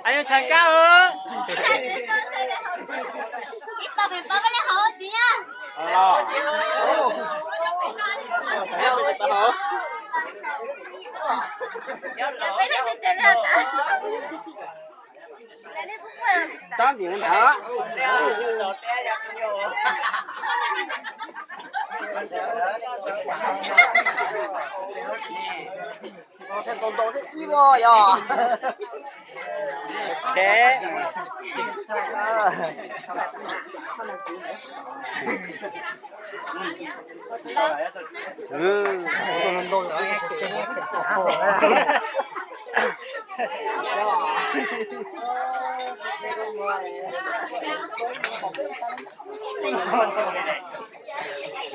Ai, yog txhais kab. Ib pab pem pab pab li hauv tiag. Tab ntawd. Ntau ntau thiab ib bo yog. Ok.